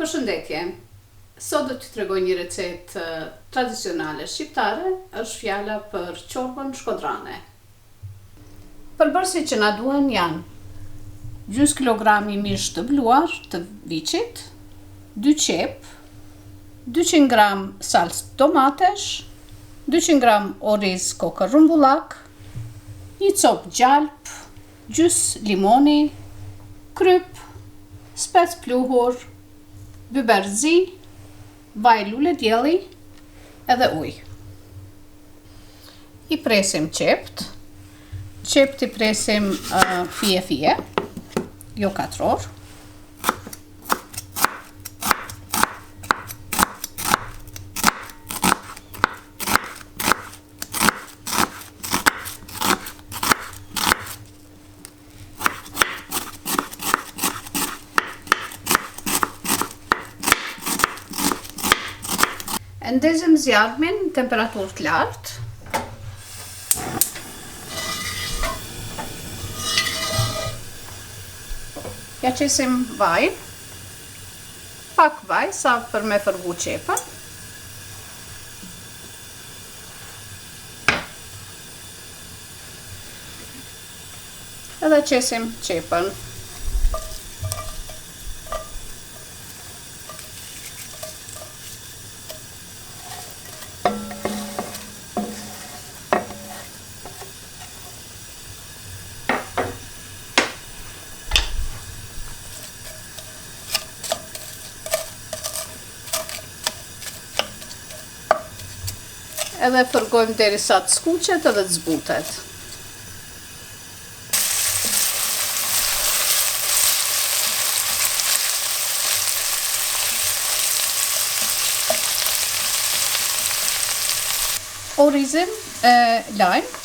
Përshëndetje! Sot do t'ju tregoj një recetë tradicionale shqiptare, është fjala për çorbën shkodrane. Përbërësit që na duhen janë gjysë kilogrami mish të bluar të viçit, 2 qepë, 200 gram salcë domatesh, 200 gram oriz kokër rrumbullak, një copë gjalpë, gjysë limoni, kryp, spec pluhur, biber zi, vaj luledielli edhe ujë. I presim qept, qept i presim uh, fije fije, jo katror. E ndezim zjarmin në temperaturë të lartë. Ja qesim vaj, pak vaj sa për me fërgu qepën. Edhe qesim qepën. Edhe fërgojmë derisa të skuqet edhe të zbutet. Orizin e lajmë.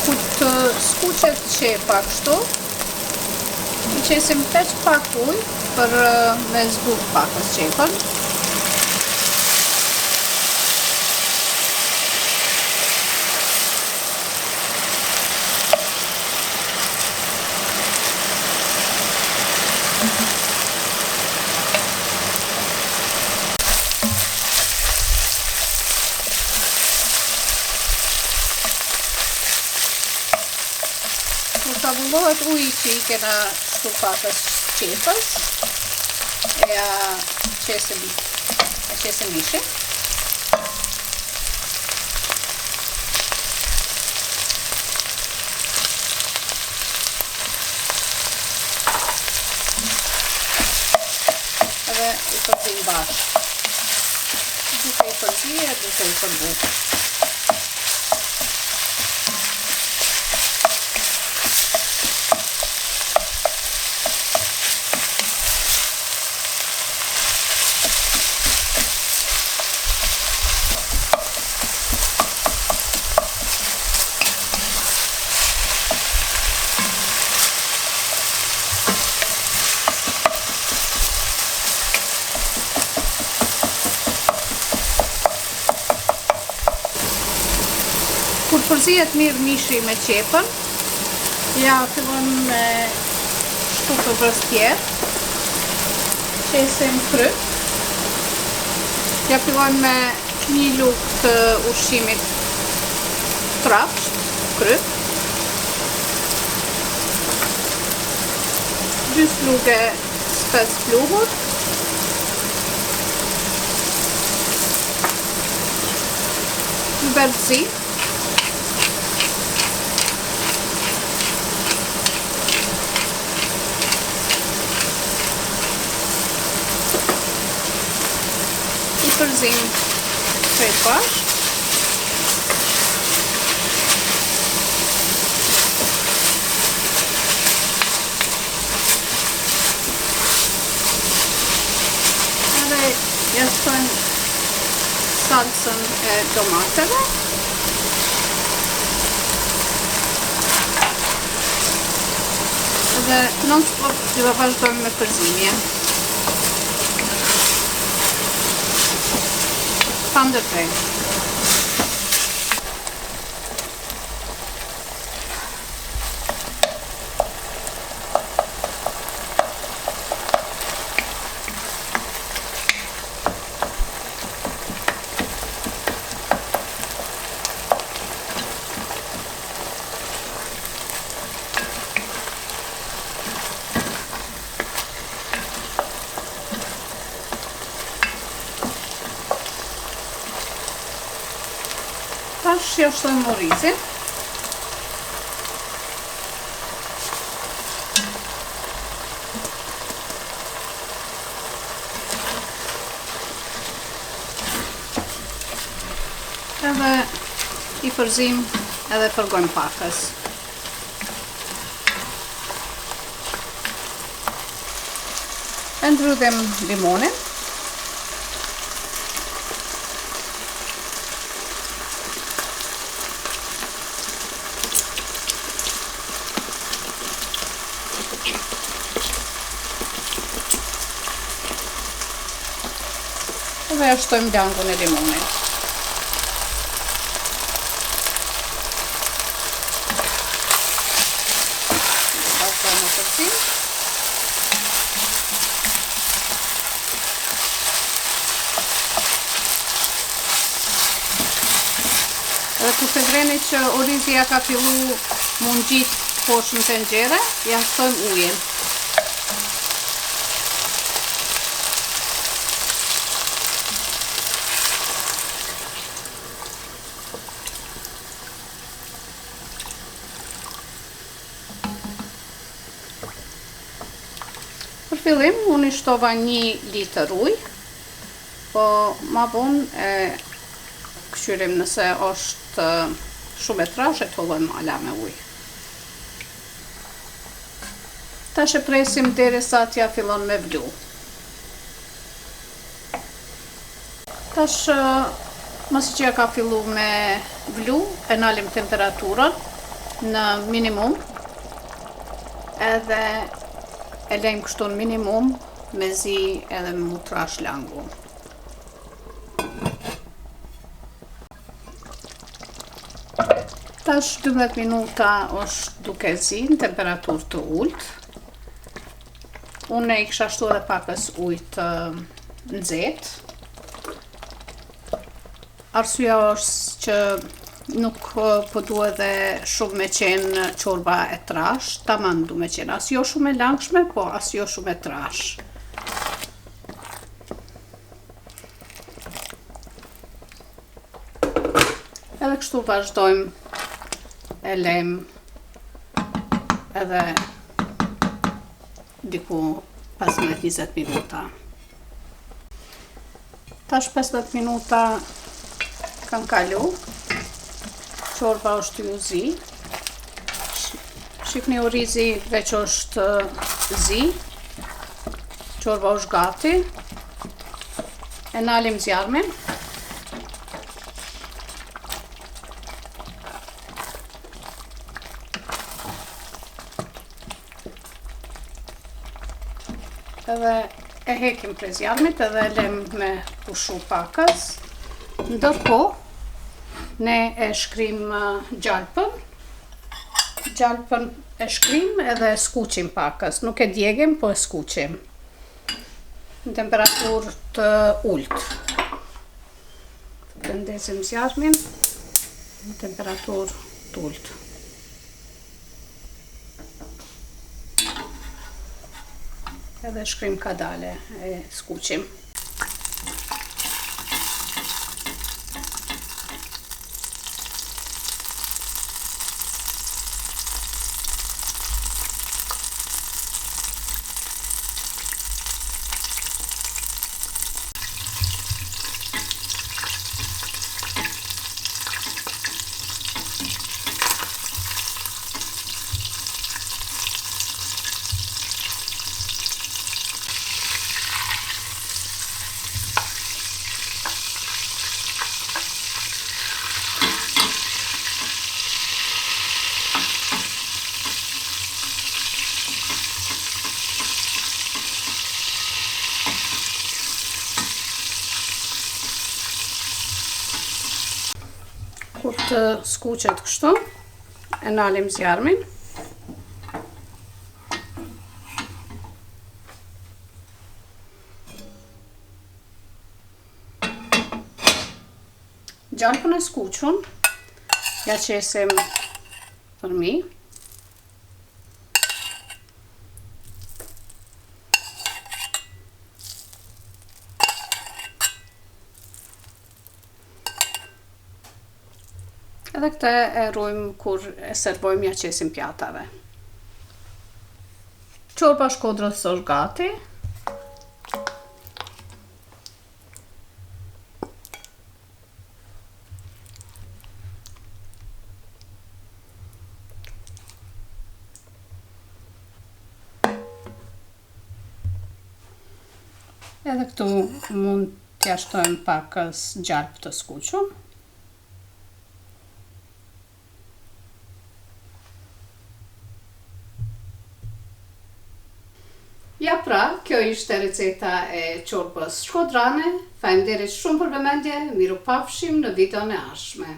Kur të skuqet qepa kështu, i qesim veç pak ujë për me zbut pakës qepën. Kur të avullohet uji që i kena shtu pakës qepës, e ja qesim, e qesim mishin. Edhe i përzim bashkë. Duke i përzi e duke i fërgu. Kur përzihet mirë mishi me qepën, ja fillojmë me shtu përbërës tjerë, qesim kryp, ja fillojmë me një lugë të ushqimit trafsht, kryp, gjysë luge spec pluhur, biber të zi, I përzim krejt bashkë. Edhe ja shtojmë salcën e domateve. Edhe non stop do ta vazhdojmë me përzimje. Pa ndërprerë. Tash ja shtojmë orizin. Edhe i përzim edhe fërgojmë pakës. E ndrydhim limonin. Dhe ja shtojmë langun e limonit. Vazhdojmë me përzim. Edhe kur të vreni që orizi ja ka fillu m'u ngjit poshtë në tenxhere, ja shtojmë ujin. Për fillim, unë i shtova një litër ujë, po ma vonë e këqyrim nëse është shumë e trashë e t'hollojmë ala me ujë. Tash e presim derisa t'ja fillon me vlu. Tash masi që ja ka fillu me vlu, e nalim temperaturën në minimum edhe e lejmë kështu në minimum me zi edhe me mu trash langu. Tash 12 minuta është duke zi në temperaturë të ulët. Unë i kisha shtu edhe pakës ujë të nxehtë. Arsyeja është që nuk po du edhe shumë me qenë çorba e trash, taman du me qenë, as jo shumë e langshme, po as jo shumë e trash. Edhe kështu vazhdojmë e lejmë edhe diku 15-20 minuta. Tash 15 minuta kanë kalu, çorba është tu u zi, shifni orizi veç është zi, çorba është gati, E nalim zjarmin. Edhe e hekim prej zjarmit edhe e lem me pushu pakës. Ndërkohë, ne e shkrim uh, gjalpën. Gjalpën e shkrim edhe e skuqim pakës. Nuk e djegim, po e skuqim. Në temperaturë të ulët. Të ndezim zjarmin në temperaturë të ulët. Edhe shkrim kadale e skuqim. Të skuqet kështu, e nalim zjarmin. Gjalpën e skuqun, ja qesim përmi. Edhe këtë e rujmë kur e servojmë ja qesim pjatave. Çorba Shkodrës është gati. Edhe këtu mund t'ja shtojmë pakës gjalpë të skuqur. Ja pra, kjo ishte receta e çorbës shkodrane. Faleminderit shumë për vëmendje, mirupafshim në videon e ardhshme.